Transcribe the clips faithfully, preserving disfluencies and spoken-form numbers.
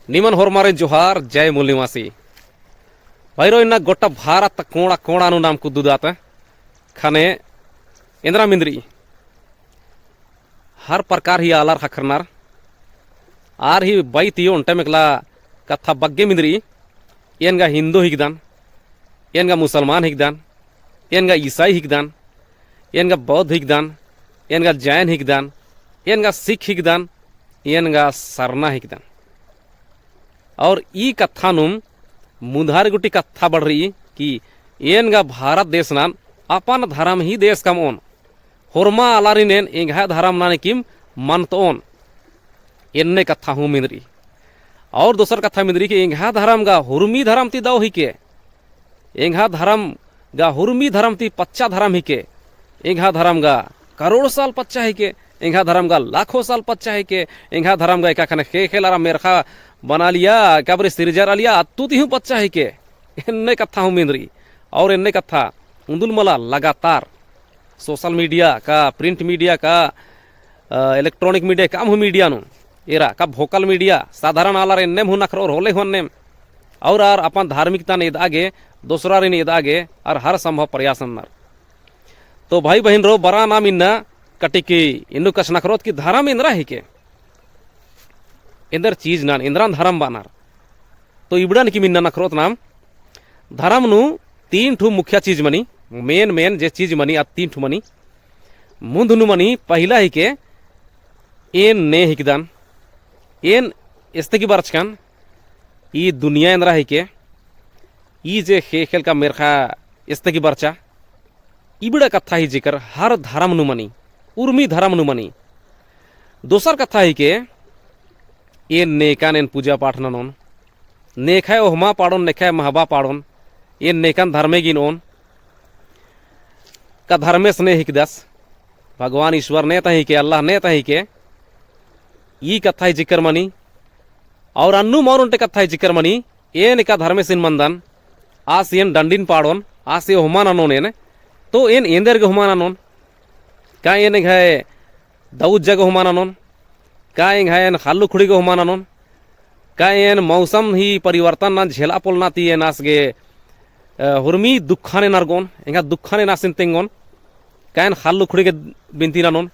निमन होरमारिन जोहार, जय मूल निवासी। भइरो इन्ना गोट्टा भारत कोंड़ा कोंड़ा नू नाम कुद्दुदात। ख़ने एन्दरा मिंदरी। हर प्रकार ही आलर ख़क्खरनर। आर ही बई ती ओन्टे मेकला कत्था बग्गे मिंदरी। एन गा हिन्दू हिकदन, एन गा मुसलमान हिकदन, एन गा ईसाई हिकदन, एन गा बौद्ध हिकदन, एन गा जैन हिकदन, एन गा सिख हिकदन, एन गा सरना हिकदन। और ई कत्था नुम मुन्धार गुट्ठी कत्था बढ़रई कि एन गा भारत देश नन अपन धरम ही देश कमओन। होरमा आलारिन एन एंग्है धरम नन किम मनतओन। एन्ने कत्था हूँ मिंदरी। और दोसर कत्था मिंदरी कि एंग्है धरम गा हुरमी धरम ती दव हिके। एंग्है धरम गा हुरमी धरम ती पच्चा धरम हिके। एंग्है धरम गा करोड़ साल पच्चा हिके। एंग्है धरम गा लाखों साल पच्चा हिके। एंग्है धरम गा एका ख़ने ख़ेख़ेल अरा मेरख़ा बनालिया, एका बारी सिरजालिया, अत्तु ती हूँ पच्चा हिके। एन्ने कत्था हूँ मिंदरी। और एन्ने कत्था उन्दुल मला लगातार social media का, print media का, अ, electronic media, काम हूँ media नू, एरा का vocal media, साधारण आलर एन्नेम हूँ नखरओर होले हूँ अन्नेम। और आर अपन धार्मिकता नू एदआ गे, दोसरारिन एदआ गे, आर हर संभव प्रयास नन्नर। तो भाई बहिन रो, बरा नाम इन्ना कटिकी इन्नु कछनखरोत कि धरम एन्दरा हिके। एन्दर चीज नन, एन्दरन धरम बअनर। तो इबड़न किम इन्ना नखरोत नाम, धरम नू तीन ठू मुख्य चीज मनी, main main जे चीज मनी, आ तीन ठू मनी। मुन्ध नू मनी पहिला हिके, एन ने हिकदन, एन एस्ते की बरचकन, ई दुनिया एन्दरा हिके, ई जे ख़ेख़ेल का मेरख़ा एस्ते की बरचा, इबड़ा कत्था ही जिकर हर धरम नू मनी, उर्मी धरम नू मनी। दोसर कत्था हिके, एन नेकन एन पूजा पाठ ननोन, नेख़य ओहमा पाड़ोन, नेख़य महबा पाड़ोन, एन नेकन धर्मे गिनओन, का धर्मेस ने हिकदस, भगवान ईश्वर ने तहिके, अल्लाह ने तहिके, ई कत्था ही जिकर मनी। और अन्नु मौर ओन्टे कत्था ही जिकर मनी, एन एका धर्मेसिन मनदन, आस एन डंडिन पाड़ोन, आस ए ओहमा ननोन एन, तो एन एन्देर गे ओहमा ननोन? का एन एंग्है दौज्जा गे ओहमा ननोन? का एंग्है एन ख़ल्ल उखड़ी गे ओहमा ननोन? का एन मौसम ही परिवर्तन नन झेला पोल्लना ती एन आस गे, अ, हुरमी दुखन एन अरगोन, एंग्है दुखन एन आसिन तेंगोन? का एन ख़ल्ल उखड़ी गे बिनती ननोन?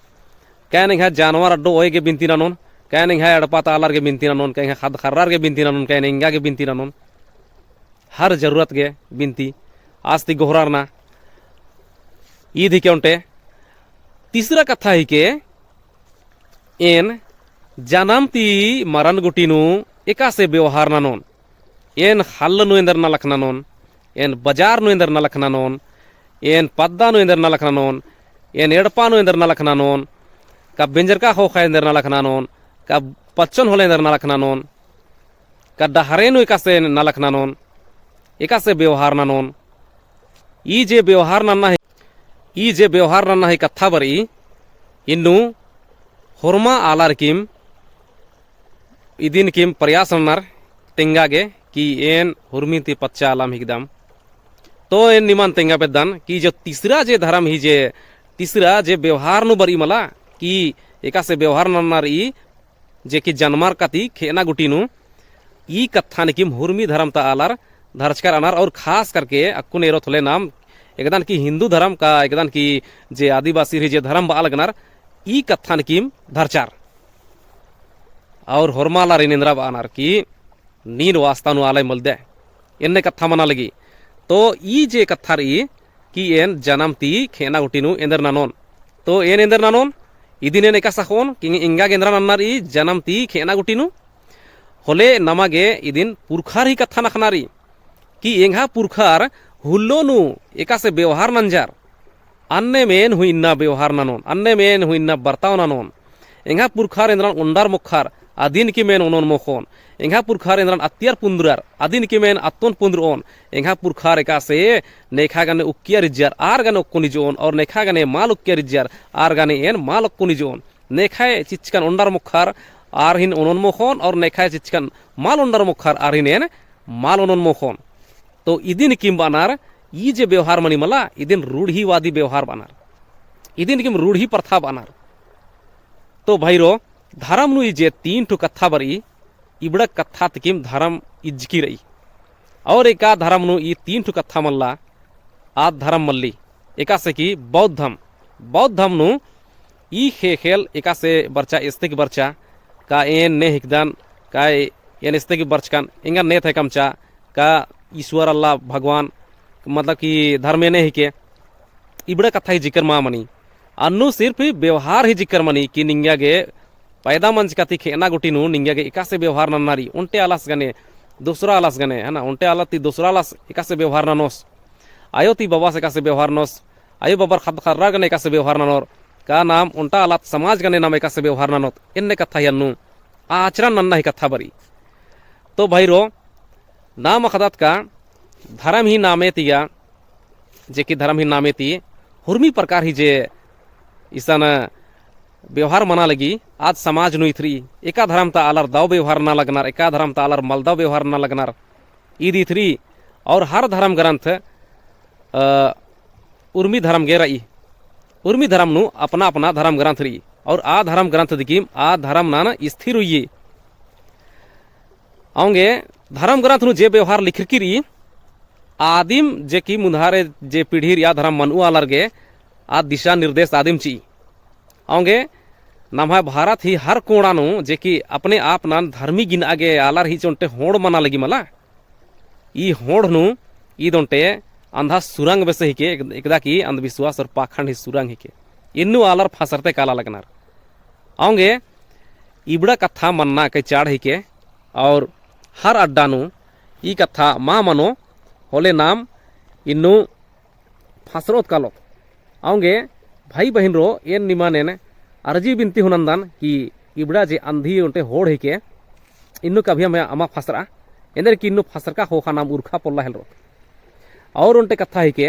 का एन एंग्है जानवर अड्डो ओय गे बिनती ननोन? का एन एंग्है एड़पा ता आलर गे बिनती ननोन? का एंग्है ख़द्द ख़र्रर गे बिनती ननोन? का एन एंगा गे बिनती ननोन? हर जरूरत गे बिनती आस ती गोहरारना। ईद हिके ओन्टे। तीसरा कत्था हिके, एन जनम ती मरन गुट्ठी नू एकासे व्यवहार ननोन। एन ख़ल्ल नू एन्देर नलख ननोन, एन बजार नू एन्देर नलख ननोन, एन पद्दा नू एन्देर नलख ननोन, एन एड़पा नू एन्देर नलख ननोन, का बेंजरका ख़ोख़ा एन्देर नलख ननोन, का पच्चन होले एन्देर नलख ननोन, का डहरे नू एकासे नलख ननोन, एकासे व्यवहार ननोन। ई जे व्यवहार नन्ना ही, ई जे व्यवहार नन्ना ही कत्था बरई, इन्नु होरमा आलर किम, इदिन किम प्रयास नन्नर तेंगा गे कि एन हुरमी ती पच्चा आलम हिकदम। तो एन निमन तेंगा बेद्दन कि जो तीसरा जे धरम ही जे, तीसरा जे व्यवहार नू बरई मला कि एकासे व्यवहार नन्ना रई, जे कि जनमर का ती खेअना गुट्ठी नू, ई कत्थन किम हुरमी धरम ता आलर धरचकर अनर और खास करके अक्कुन एरोत होले नाम एकदन कि हिन्दू धरम का, एकदन कि जे आदिवासी रई जे धरम बआ लगनर, ई कत्थन किम धरचर। और होरमा आलर एन एन्दरा बअनर कि नीन वास्ता नू आलय मलदय, एन्ने कत्था मना लगी। तो ई जे कत्था रई कि एन जनम ती खेअना गुट्ठी नू एन्देर ननोन। तो एन एन्देर ननोन, इदिन एन एकासे अख़ोन कि एंगा गे एन्दरा नन्ना रई जनम ती खेअना गुट्ठी नू। होले नमा गे इदिन पुरखर ही कत्थन अख़ना रई कि एंग्है पुरखर हुल्लो नू एकासे व्यवहार नंजर। अन्नेम एन हूँ इन्ना व्यवहार ननोन, अन्नेम एन हूँ इन्ना बरताव ननोन। एंग्है पुरखर एन्दरन ओन्डर मोख़र, अदिन किम एन ओनोन मोख़ोन। एंग्है पुरखर एन्दरन अत्तियर पुन्दरर, अदिन किम एन अत्तोन पुन्दरओन। एंग्है पुरखर एकासे नेखा गने उक्कियर इज्जर, आर गने ओक्कोन इजओन, और नेखा गने मल उक्कियर इज्जर, आर गने एन मल ओक्कोन इजओन। नेखय चिच्चकन ओन्डर मोख़र आर हिन ओनोन मोख़ोन, और नेखय चिच्चकन मल ओन्डर मोख़र आर हिन एन मल ओनोन मोख़ोन। तो इदिन किम बअनर, ई जे व्यवहार मनी मला, इदिन रूढ़िवादी व्यवहार बअनर। इदिन किम रूढ़ि प्रथा बअनर। तो भइरो, धरम नू ई जे तीन ठो कत्था बरई, इबड़ा कत्था तिकिम धरम इज्जकी रई। और एका धरम नू ई तीन ठु कत्था मल्ला, आद धरम मल्ली, एकासे कि बौद्ध धम, बौद्ध धम नू ई ख़ेख़ेल एकासे बरचा, एस्तेक बरचा, का एन ने हिकदन, का एन एस्तेक बरचकन, एंगन ने थे कमचा, का ईश्वर अल्ला भगवान, मतलब कि धर्मे ने हिके, इबड़ा कत्था ही जिक्र मा मनी। अन्नु सिर्फ व्यवहार ही जिक्र मनी कि निंगा गे पैदा मंजका ती ख़ेख़ना गूटी नू निंगा गे एकासे व्यवहार नन्ना रई, ओन्टे आलस गने, दोसरा आलस गने, है ना, ओन्टे आलस ती दोसरा आलस एकासे व्यवहार ननोस, आयो ती बबास एकासे व्यवहार ननोस, आयो बबर ख़द्द ख़र्रा गने एकासे व्यवहार ननोर, का नाम ओन्टा आलत समाज गने नाम एकासे व्यवहार ननोत, एन्ने कत्था ही अन्नु आचरण नन्ना ही कत्था बरई। तो भइरो, नाम अख़दत का धरम ही नामे तिया, जे कि धरम ही नामे ती हुरमी प्रकार ही जे इसन व्यवहार मना लगी, आद समाज नू इथरी, एका धरम ता आलर दव व्यवहार नना लगनर, एका धरम ता आलर मलदव व्यवहार नना लगनर, ईद इथरी। और हर धरम ग्रंथ, अ, उर्मी धरम गे रई, उर्मी धरम नू अपना अपना धरम ग्रंथ रई, और आ धरम ग्रंथ दिकिम आ धरम नना स्थिर हुई। औंगे धरम ग्रंथ नू जे व्यवहार लिखरकी रई, आदिम जे कि मुन्धारे जे पीढ़ी रई आ धरम मनऊ आलर गे, आ दिशा निर्देश आदिम चिई। औंगे नम्है भारत ही हर कोणा नू जे कि अपने आप नन धर्मी गिनआ गे आलर ही चोन्टे होड़ मना लगी मला। ई होड़ नू ईद ओन्टे अंधा सुरंग बेसे हिके, एक-, एकदा कि अंधविश्वास और पाखंड ही सुरंग हिके। इन्नु आलर फसरते काला लगनर। औंगे इबड़ा कत्था मन्ना कै चाड़ हिके, और हर अड्डा नू ई कत्था मा मनो, होले नाम इन्नु फसरोत कालोत। औंगे भाई बहिन रो, एन निमन एन अर्जी बिनती हूँ नन्दन कि इबड़ा जे अंधी ओन्टे होड़ हिके, इन्नु कभी हमें अमा फसरा, एन्देर कि इन्नु फसरका ख़ोख़ा नाम उरखा पोल्ला हेलरोत। और ओन्टे कत्था हिके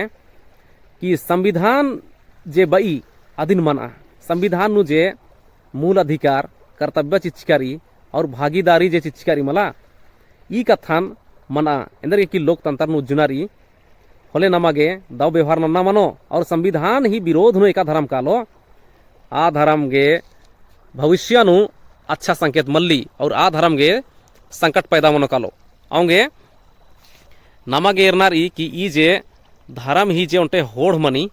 कि संविधान जे बई अदिन मना, संविधान नू जे मूल अधिकार, कर्तव्य चिच्चका रई और भागीदारी जे चिच्चका रई मला, ई कत्थन मना, एन्देर कि लोकतंत्र नू उज्जना रई, होले नमा गे दव व्यवहार नन्ना मनो, और संविधान ही विरोध नू एका धरम कालो, आ धरम गे भविष्य नू अच्छा संकेत मल्ली, और आ धरम गे संकट पैदा मनो कालो। औंगे नमा गे एरना रई कि ई जे धरम ही जे ओन्टे होड़ मनी,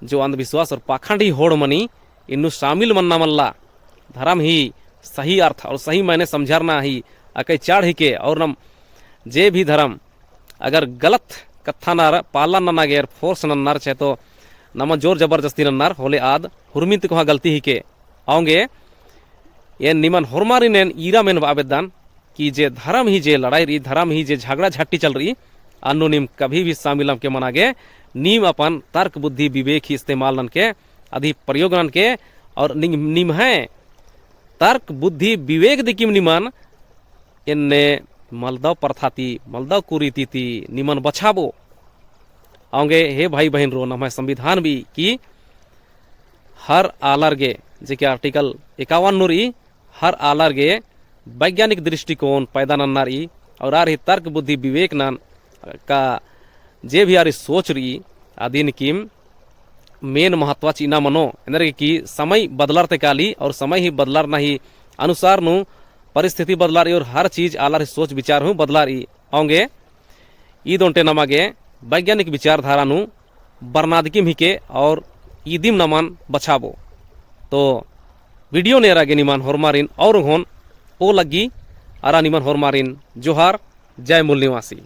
जो अंधविश्वास और पाखंड ही होड़ मनी, इन्नु शामिल मन्ना मल्ला। धरम ही सही अर्थ और सही मायने समझरना ही अकय चाड़ हिके, और नम जे भी धरम अगर गलत कत्था नर पालन नना गे force नन्नर, चाहे तो नमा जोर जबरदस्ती नन्नर, होले आद हुरमिन ती कोहा गलती हिके। औंगे एन निमन होरमारिन एन ईरा मेन बआ बेद्दन कि जे धरम ही जे लड़ाई रई, धरम ही जे झगड़ा झट्टी चल रई, अन्नु नीम कभी भी शामिल अमके मना गे, नीम अपन तर्क बुद्धि विवेक ही इस्तेमाल ननके, अदी प्रयोग ननके, और निम-, निम्है तर्क बुद्धि विवेक दिकिम निमन एन्ने मलदव प्रथा ती, मलदव कुरीति ती निमन बछाबो। औंगे हे भाई बहिन रो, नम्है संविधान बई कि हर आलर गे, जे कि article इक्यावन नू रई, हर आलर गे वैज्ञानिक दृष्टिकोण पैदा नन्ना रई, और आर ही तर्क बुद्धि विवेक नन का जे भी आर ही सोच रई, अदिन किम main महत्व चिअना मनो, एन्देर कि समय बदलर ते काली, और समय ही बदलरना ही अनुसार नू परिस्थिति बदला रई, और हर चीज आलर ही सोच विचार हूँ बदला रई। औंगे ईद ओन्टे नमा गे वैज्ञानिक विचारधारा नू बरना दिकिम हिके, और ईदिम नमन बछाबो। तो video नू एरा गे निमन होरमारिन और होन ओ लग्गी, अरा निमन होरमारिन जोहार, जय मूल निवासी।